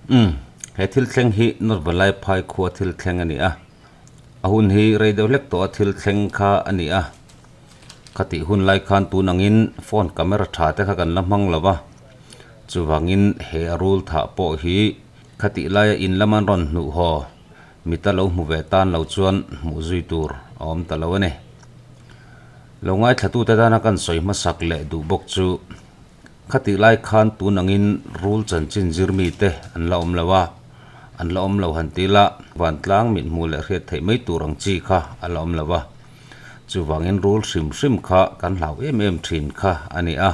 Umm, he thil thleng hi North Valaiphai khua thil thleng a ni a. A hun hi rei deuh hlek tawh a thil thleng kha a ni a. Khatih hun lai khan tun angin phone camera tha te kha kan la hmang lo va. Chuvangin he a rul thah pawh hi khatih laia in lam an rawn hnuh haw mita lo hmu ve tan lo chuan hmuh zui tur a awm ta lo a ni. Lo ngaithlatute tana kan sawi hmasak leh duh bawk chu Khatih lai khan tun angin rul chanchin zir mite an la awm lo a, an la awm lo han ti la, vantlang mithmuh leh hriat theih mai tur ang chi kha a la awm lo a. Chuvangin rul hrim hrim kha kan hlau em em thin kha a ni a.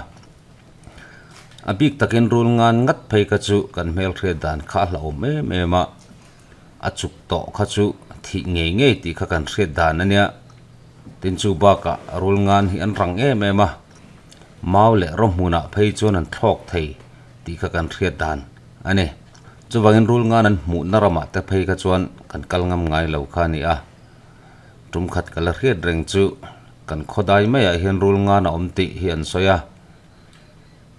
A bik takin rul ngan ngat phei kha chu kan hmelhriat dan kha a hlauhawm em em a, a chuk tawh kha chu thih ngei ngei tih kha kan hriat dan a nia. Tin chu bakah rul ngan hi an rang em em a. Mau leh raw hmunah phei chuan an thlawk thei tih kha kan hriat dan a ni. Chuvangin rul ngan an hmuhna ramah te phei kha chuan kan kal ngam ngai lo kha a ni a. Tum khat ka la hriat reng chu kan khawdai maiah hian rul ngan a awm tih hi an sawi a.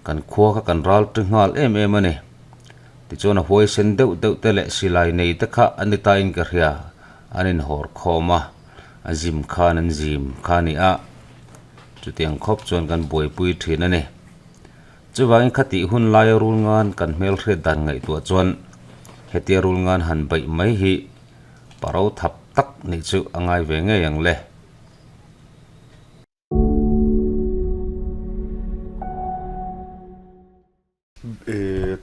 Kan khua kha kan ral ṭi nghal em em a ni. Tichuan a huaisen deuh deuh te leh silai nei te kha a ni tain ka hria, an inhawr khawm a, a zim khan an zim kha a ni a. Chutiang khawp chuan kan buaipui thin a ni. Chuvangin khatih hun laia rul ngan kan hmelhriat dan ngaihtuah chuan hetia rul ngan han baih mai hi paro thap tak nih chu a ngai ve ngei ang le.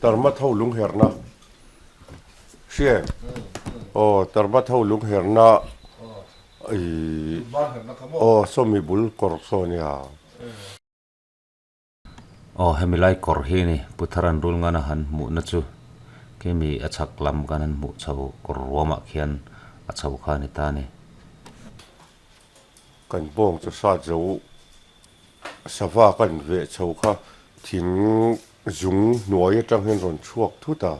Tarma tho lungherna hria em? Aw tarma tho lungherna ih aw sawmi bul kawr saw nia. Aw hemi lai kawr hi ni Putharan Rulngana han hmuhna chu khimi a chhak lam kan han hmuh chho kawr ruamah khian a chho kha a ni ta a ni. Kan bawng chu sat zo Sava kan veh chho kha thing zung hnuai atang hian rawn chhuak thut a,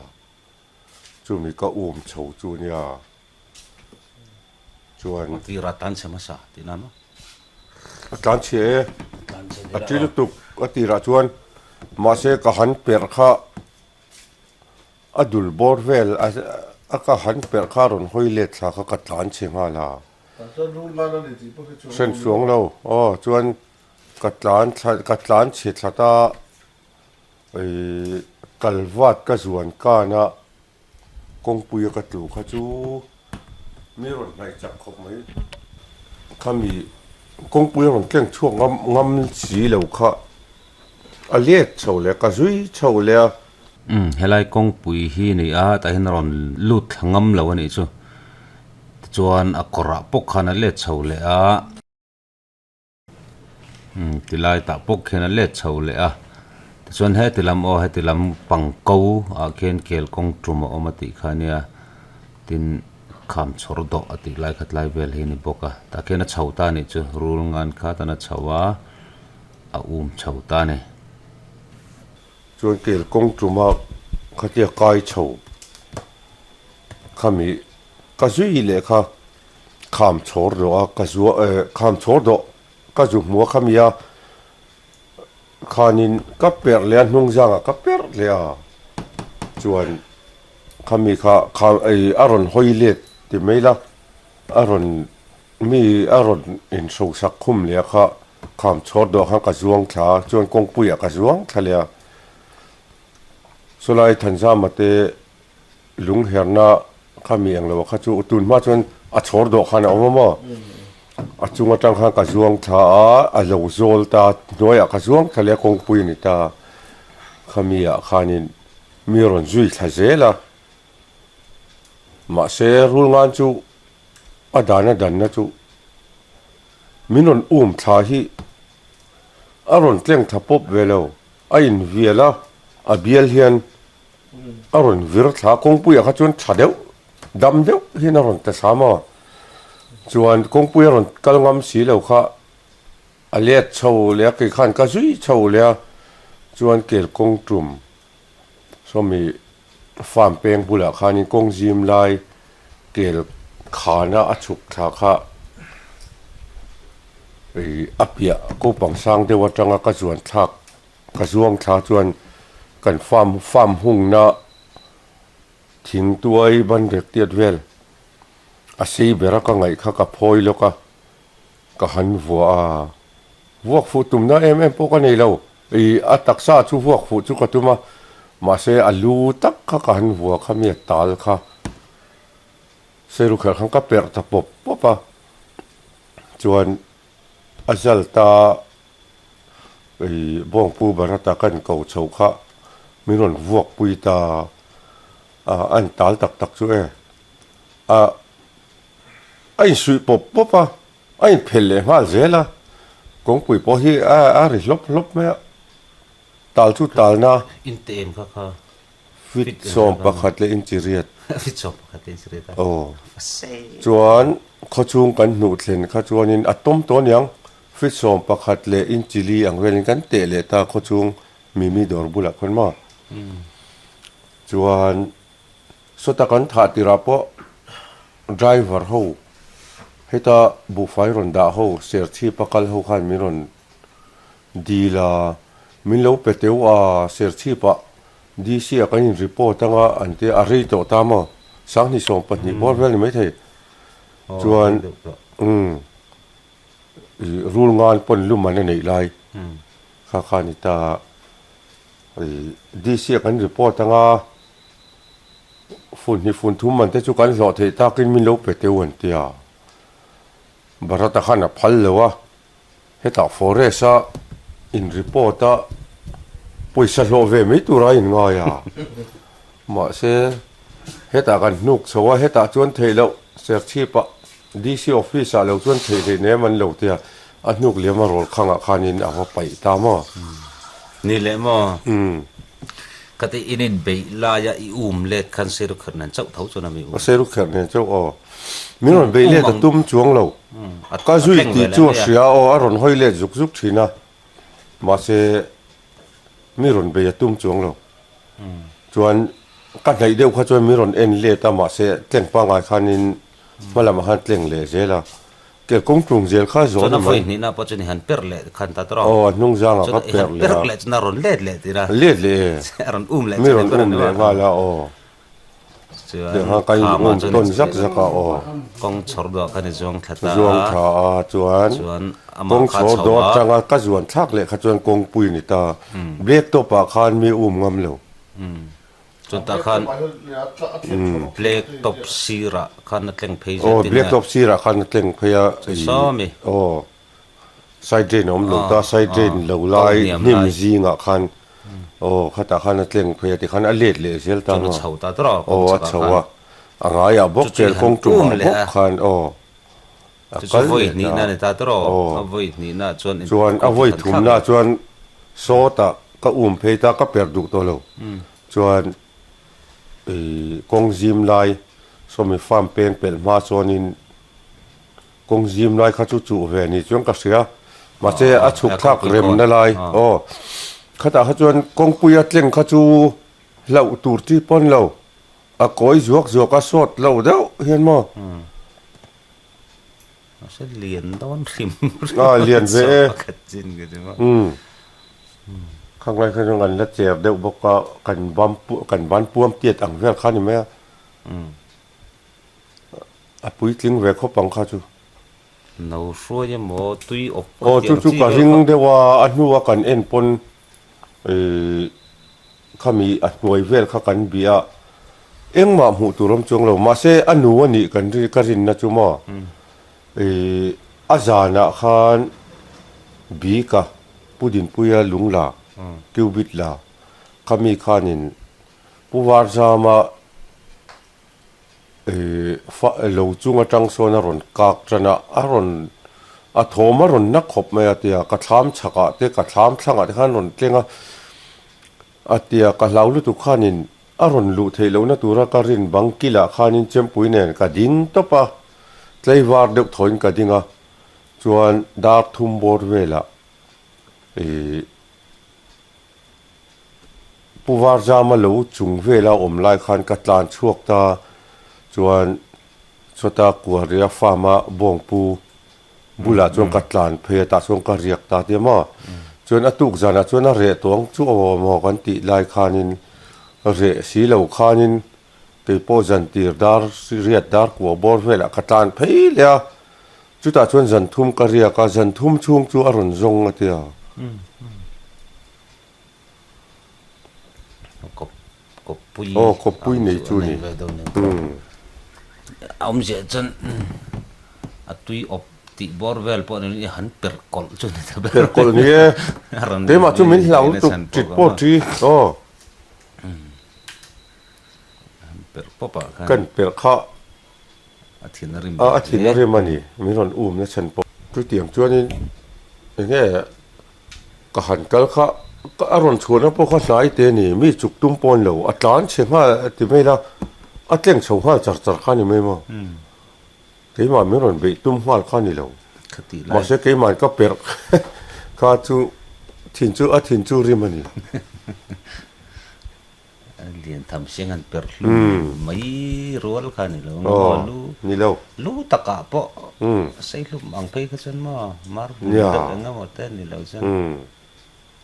chumi ka um chho chu nia chuan. A tirah tlan chhe hmasa tih nan maw? A tlan chhe e, a ṭi lutuk a tirah chuan mahse ka han perh kha a dul bawr vel a ka han perh kha a rawn hawi let thla kha ka tlan chhe nghal a. Hran chuang lo aw chuan ka tlan thla ka tlan chhe thlat a ih kalvat ka zuan kan a kawngpui a ka tlu kha chu mi rawn hnaih chak khawp mai khami kawngpui a rawn tleng chhuak ngam ngam si lo kha a let chho leh a ka zui chho leh a. Umm helai kawngpui hi a ni a tah hian a rawn lut thla ngam lo a nih chu. Tichuan a kawrah pawh khan a let chho leh a. Umm tilai tah pawh khian a let chho leh a. Tichuan heti lam aw heti lam pang ko ah khian kel kawng tum a awm a tih kha ania. Tin kham chhawr dawh a tih lai kha tlai vel hi a ni bawk a. Tah khian a chho ta a nih chu rul ngan kha tan a chho a a um chho ta a ni. Chuan kel kawng tuma khatia kai chho Khami ka zui leh kha kham chhawr dawh a ka zua eh kham chhawr dawh ka zu hmu a khami a khanin ka perh leh a hnung zangah ka perh leh a chuan khami kha kha ei a rawn hawi let ti mai la a rawn mi a rawn inhrosak khum leh a kha kham chhawr dawh khan ka zuang thla a chuan kawngpuiah ka zuang thla leh a sawlai Thanzama te. Lungherna kha mi englo kha chu tun hma chuan a chhawr dawh khan a awm a maw? A chung atang khan ka zuang thla a, a lo zawl ta hnuaiah ka zuang thla leh a kawngpui a ni ta. Khami ah khanin mi rawn zui thla zel a, mahse rul ngan chu a dan a danna chu min rawn um thla hi a rawn tleng thla pawp ve lo, a invial a, a bial hian A rawn vir thla kawngpuiah kha chuan tha deuh dam deuh hian a rawn ta thlam a, chuan kawngpui a rawn kal ngam si lo kha a let chho leh a kei khan ka zui chho leh a, chuan kel kawng tum sawmi farm peng bulah khanin kawng zim lai kel khana a chhuk thla kha ih a piah kopang sang deuh atanga ka zuan thlak. Ka zuang thla chuan kan farm farm hungna Thingtuai banrek tiat vel a sei bera ka ngaih kha ka phawi lawk a, ka han vuah a. Vuak fuh tumna em em pawh ka nei lo. Ih, a taksa chu vuak fuh chu ka tum a, mahse a lu tak kha ka han vuah kha mi a tal kha Serukherh khan ka perh ta pawp pawp a, chuan a zal ta ih Bawngpu Bharata kan ko chho kha min rawn vuak pui ta a, a in tal tak tak chu e. A a insuih pawp pawp a, a inphelh leh nghal zel a, kawngpui pawh hi a a ri hlawp hlawp mai a, tal chu talna. Inteem kha kha. Fit 11 leh inchi riat. Fit 11 leh inchi riat a. Aw. Chuan khawchhung kan hnuh thlen kha chuanin a tawm tawh aniang. Fit 11 leh inchi li ang velin kan teh leh ta khawchhung Mimi dawr bulah khawn maw. Chuan sawta kan thah tirah pawh driver ho heta buhfai rawn dah ho Serchhip a kal ho khan min rawn dil a, min lo pe teuh a, Serchhip ah DC ah kan in report anga an tia a rei tawh ta maw? 2012 bawr vel ni maithei. Chuan umm ih rul ngan pawn lum an a neih lai kha kha a ni ta. Ih DC ah kan report anga fun hnih fun thum man te chu kan hlawh theih takin min lo pe teuh an tia. Bharat-a khan a phal lo a. Hetah forest a in report a pawisa hlawh ve mai tur a in ngai a, mahse hetah kan hnuk chho a, hetah chuan theih loh Serchhip ah DC office ah lo chuan theih hleih nem an lo tia, a hnuk liam a rawl khangah khanin a va paih ta maw? Ni leh maw? Ka ti in in beih laia i um let khan Serukherh nen chauh tho chuan a mi um. Serukherh nen chauh aw. Min rawn beih let a tum chuang lo. Ka zui tih chu a hria aw, a rawn hawi let zuk zuk thin a. Mahse mi rawn bei a tum chuang lo. Chuan ka hnaih deuh kha chuan min rawn en let a, mahse tleng pangngai khanin hma lamah khan tleng leh zel a. Kel kawng tlung zel kha zawn a mai. Chuan a vawi hnihna pawh chuan i han perh leh khan ta tawh. Aw, a hnung zangah ka perh leh a. Chuan i han perh leh chuan a rawn let leh tir a. Let leh e. A rawn um leh Mi rawn um leh nghal a aw. Chuan Leh ka in um tawn zak zak a aw. Kawng chhawr dawh khan i zuang thla ta a. Zuang thla a chuan Chuan amah kawng kha chhawr chho dawh a. atanga ka zuan thlak leh kha chuan kawngpui a ni ta. Black top ah khan mi um ngam lo. Chutah khan Black top sirah khan a tleng phei zet Aw, Black top sirah khan a tleng phei a. Sawmi. Aw, side drain a awm lo ta, side drain lo lai hnim zingah khan aw khatah khan a tleng phei a tikhan a let leh zel ta maw. Chuan a chho ta tawh a. Aw, a chho a. A ngaiah bawk tel kawng tumah bawk khan aw. A kal leh ta. A ni ta tawh a. A vawi hnihna chuan Chuan a vawi thumna chuan sawtah ka um phei ta, ka perh duh tawh lo. Chuan ih kawng zim lai sawmi farm peng pelh hma chuanin kawng zim lai kha chu chuh ve ni chuan ka hria. Mahse a chhuk thlak remna lai aw khatah kha chuan kawngpuia tleng kha chu hlauh tur chi pawn lo. A kawi zuak zuak a sawt lo deuh hian maw? Mahse lian dawn hrim hrim. A lian ve e. Umm. Khang lai kha chuan kan la cher deuh bawk a, kan ban kan ban puam tiat ang vel kha a ni mai a. A puitling ve khawp ang kha chu. No hruai emaw tui awp Aw chu chu ka ring deuh a, a hnua kan en pawn Ih khami a hnuai vel kha kan bih a, engmah hmuh tur awm chuang lo. Mahse a nu a nih kan ri ka rinna chu maw ih a zanah khan bika Pu Dinpuia lung la cubit la khami khanin Pu Varzama Fa lo chung atang sawn a rawn kak tan a, a rawn a thawm a rawn na khawp mai a tia, ka thlam chhakah te ka thlam thlangah te khan a rawn tleng a, a tia ka hlau lutuk khanin a rawn luh theih lohna tura ka rin bang kilah khanin chempui nen ka ding tawp a, tlaivar deuh thawin ka ding a, chuan dar thum bawr velah ih. Pu Varzama lo chung vela awm lai khan ka tlan chhuak ta chuan chawta Kuaria farm a Bawngpu bulah chuan ka tlan phei a tah chuan ka riak ta tia maw. Chuan a tuk zanah chuan a reh tawng chu aw maw kan tih lai khanin reh si lo khanin. Kei pawh zan tir dar riat dar kua bawr velah ka tlan phei leh a, chutah chuan zan thum ka riak a, zan thum chhung chu a rawn zawng a tia. Kawppui Aw kawppui nei chu ni. A awmzia chuan a tui awp tih bawr vel pawh ni i han perh kawlh chu ni ta ber. Perh kawlh ni e. Keimah chu min hlau lutuk tit pawh thi. Aw. Han perh pawp ah khan. Kan perh kha. A thin a rim. A thin a rim a ni. Min rawn um na chhan pawh. Chutiang chuanin enge ka han kal kha a rawn chhuahna pawh kha hnai te a ni. Mi chuk tum pawn lo a tlan chhe nghal a ti mai la a tleng chho nghal char char kha a ni mai maw. Keimah min rawn beih tum nghal kha a ni lo. Mahse keimah'n ka perh kha chu thin chu a thin chu rim a ni. Lian tham siang han perh hlum mai rual kha a ni lo. Maw lu ni lo. Lu takah pawh sei hlum ang phei kha chuan maw mar hmun deuh eng emaw te a ni lo chuan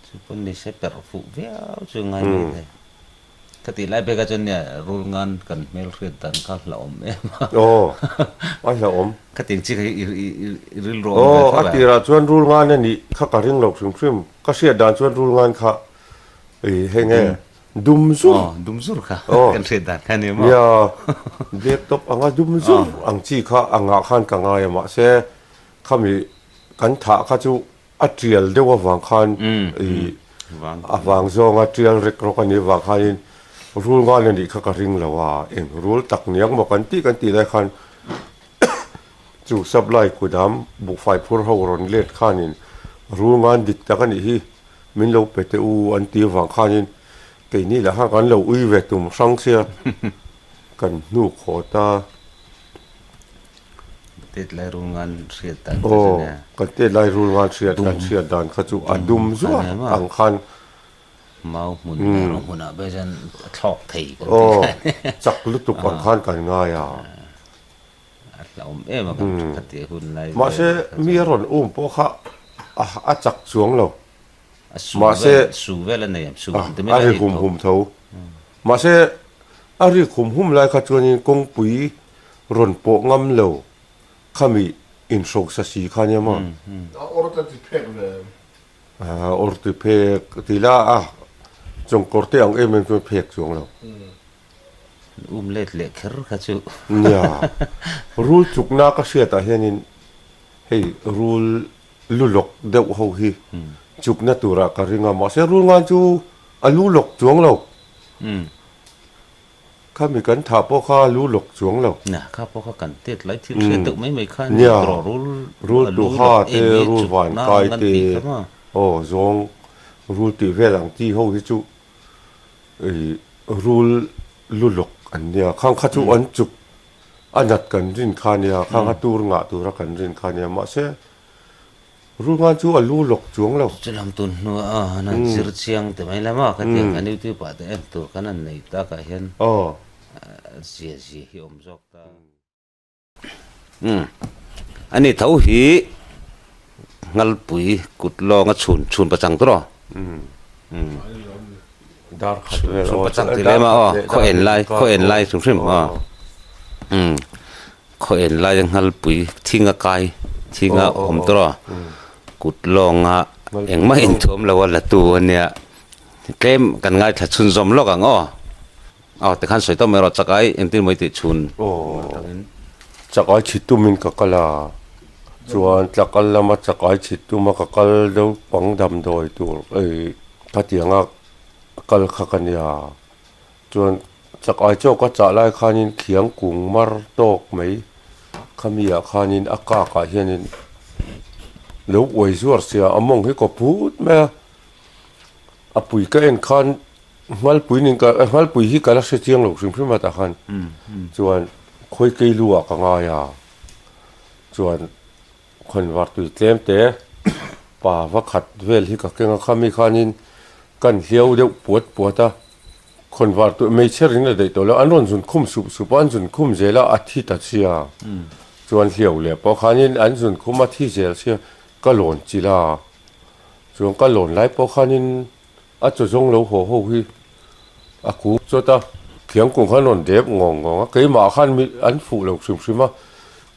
chu pawn ni se perh fuh viau chu ngai mai thei. Khatih lai phei kha chuan nia rul ngan kan hmel hriat dan kha hlauhawm em a. Aw, a hlauhawm. Khatiang chi kha hi i rilru awm ve Aw, tho a a. tirah chuan rul ngan a nih kha ka ring lo hrim hrim. Ka hriat dan chuan rul ngan kha i hei nge dum zur. Aw, dum zur kha kan hriat dan kha a ni maw? Nia, black top anga dum zur ang chi kha angah khan ka ngai a mahse khami kan thah kha chu A tial deuh avang khan ih a vang zawnga tial rek rawk a nih avang khanin rul ngan a nih kha ka ring lo a, eng rul tak niang maw kan tih kan tih lai khan chu supply kudam buhfai phur ho rawn let khanin rul ngan dik tak a nih hi min lo pe teh u an tih avang khanin keini lah khan kan lo ui ve tum hrang sia kan hnuk haw ta. Tet lai rul ngan hriat dan kha chu nia. Aw, kan tet lai rul ngan hriat kan hriat dan kha chu a dum zuar ang khan. Mau hmun leh rawng hmunah pawh hian a thlawk thei kan ti kha. Aw, chak lutuk ang khan kan ngai a. A hlauhawm em a kan khatih hun lai vel. Mahse mi a rawn um pawh kha a chak chuang lo. A su vel, su vel a nei em? Su an ti mai A ri hum hum tho. Mahse a rik hum hum lai kha chuanin kawngpui Rawn pawh ngam lo khami inhrosa si kha nia maw? A awr te ti phek ve em? A awr ti phek ti la a, chawngkawr te ang em em chuan phek chuang lo. Um let leh kher kha chu. Nia, rul chukna ka hriatah hianin hei rul lu lawk deuh ho hi chukna turah ka ring a, mahse rul ngan chu a lu lawk chuang lo. Khami kan thah pawh kha lu lawk chuang lo. Nia, kha pawh kha kan tet lai thil hriat deuh mai mai kha nia. Nia, Rawh rul rul a lu tuha lawk te, em hi rul chuk van na kai ngan te, tih kha maw? aw zawng rul tih vel ang chi ho hi chu ih rul lu lawk an nia. Khang kha chu an chuk a nat kan rin kha nia, khang kha tur ngah tura kan rin kha nia. Mahse, Rul ngan chu a lu lawk chuang lo. Chulam tun hnuah a han han zir chiang te mai lam a, khatiang kan YouTube ah te en tur kan han nei takah hian zia zia hi awm zawk ta. Umm ani tho hi Ngalpui kut lawnga chhun chhun pachang tur aw. Umm chhun pachang ti lem a aw khaw en lai khaw en lai hrim hrim aw umm. Khaw en laia Nghalpui thinga kai thinga awm tawh a, kut lawnga engmah inthuam lo a la tu a nia. Tlem kan ngaithla chhunzawm lawk ang aw. Aw tikhan sawi tawh mai rawh chakai engtin maw i tih chhun atangin. Chakai chhit tumin ka kal a, chuan tlakal lama chakai chhit tuma ka kal deuh pang damdawi tur ei khatianga kal kha ka nia. Chuan chakai chaw ka chah lai khanin khiang kung mar tawk mai khami ah khanin a kak ah hianin lo uai zuar sia a mawng hi kaw phut mai a, a pui ka en khan Nghalpui nen ka Nghalpui hi ka la hre chiang lo hrim hrim a tah khan chuan khawi kei lu ah ka ngai a chuan Khawnvar tui tlem te pa va khat vel hi ka keng a, khami khanin kan hliau deuh puat puat a, khawnvar tui hmeichhe ring la daih tawh lo, an rawn zun khum sup sup a, an zun khum zel a, a thi ta sia, chuan hliau leh pawh khanin an zun khum a thi zel sia, ka lawn chilh a, chuan ka lawn lai pawh khanin a chaw zawng lo haw ho hi a kuk chawt a. Thiangkung khan rawn dep ngawng ngawng a, keimah khan mi an fuh lo hrim hrim a,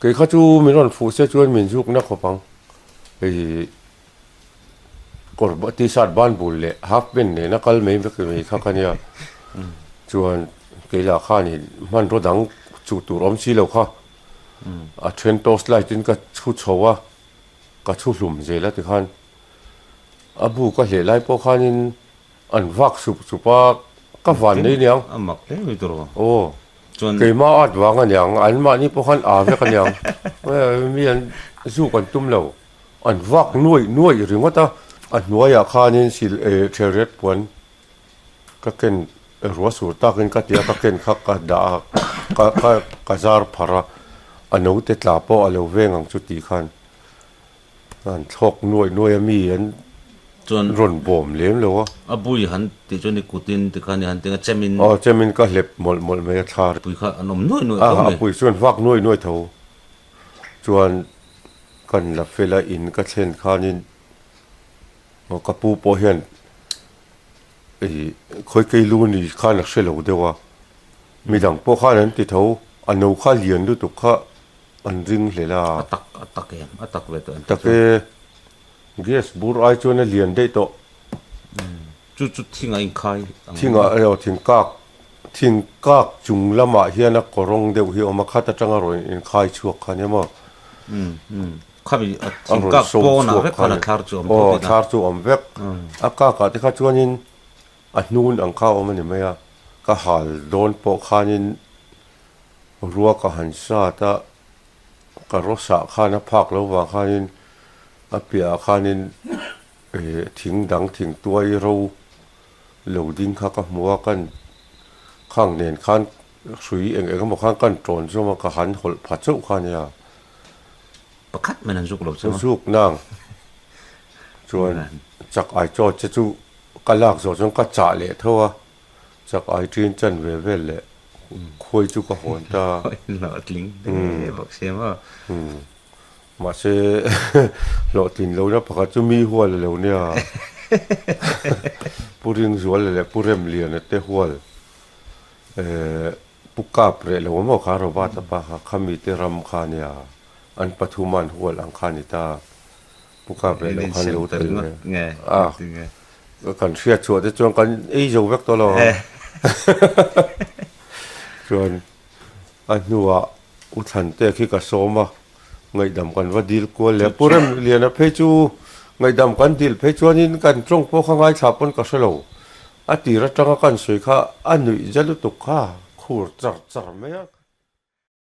kei kha chu min rawn fuh se chuan min zuk na khawp ang. Hei kawr t-shirt ban bul leh half pant nena kal mai vek mai kha ka nia. Chuan kei lah khanin hmanraw dang chuh tur awm si lo kha a then torch light in ka chhu chho a, ka chhu hlum zel a tikhan a bu ka hleh lai pawh khanin An vak sup sup a, ka van nei niang. A mak hle mai tur aw. Aw, Chuan. Keimah at vang a niang, an mahni pawh khan aa vek a niang. Mi an zuk an tum lo, an vak nuaih nuaih ringawt a. A hnuaiah khanin sil eh thelret puan ka ken ruah sur takin ka tia ka ken kha ka dah a, ka ka ka zar pharh a, a naute tla pawh a lo veng ang chu tih khan. An thlawk nuaih nuaih a mi an Chuan rawn bawm lem lo a. A bui han tih chuan i kutin tikhan i han tinga chemin. Aw chemin ka hlep mawlh mawlh mai a thlar. Pui kha an awm nuaih nuaih tho mai. A pui chuan vak nuaih nuaih tho. Chuan kan la fel a in ka thlen khanin aw ka pu pawh hian ih khawi kei lu ni khan a hre lo deuh a. Midang pawh khan an ti tho a no kha lian lutuk kha. An ring hlel a. A tak, a tak em, a tak ve tawh em? Tak e, gas bur ai chuan a lian daih tawh. Chu chu thing a inkhai ang. Thing ah emaw thing kak, thing kak chung lamah hian a kawrawng deuh hi a awm a, khat atanga rawn inkhai chhuak kha nia maw? Umm, umm, khami a thing kak pawnah vek khan a thlar chu a awm tawh tihna. Aw, thlar chu a awm vek. A kakah te kha chuanin a hnun ang kha a awm a ni mai a, ka hal dawn pawh khanin Rua ka han sat a, ka rawsah khan a phak lo vang khanin a piahah khanin eh thing dang thing tuai ro lo ding kha ka hmu a, kan khang nen khan hrui eng eng emaw khan kan tawn zawm a, ka han hawlh pha chauh kha nia. Pakhat mai an zuk lo chauh a. Zuk nang chuan chak ai chaw che chu ka lak zawh chuan ka chah leh tho a. Chak ai ṭin chan ve vel leh khuai chu ka hawn ta. Hlawhtling hle bawk si a maw? Mahse hlawhtlin lohna pakhat chu mi hual a lo nia. Pu Ringzuala leh Pu Remliana te hual Pu Kap reh lo maw kha Robert-a pa kha khami te ram kha nia an pathuma an hual ang kha a ni ta. Pu Kap reh lo khan lo tel ve a. Kan hriat chhuah te chuan kan ei zo vek tawh lo ang. Chuan a hnuah U Thlantea khi ka sawm a, ngaihdam kan va dil kual leh a. Pu Remliana phei chu ngaihdam kan dil phei chuanin kan tawng pawh kha ngaithla pawn ka hre lo. A tir atanga kan sawi kha a nuih za lutuk kha khur char char mai a.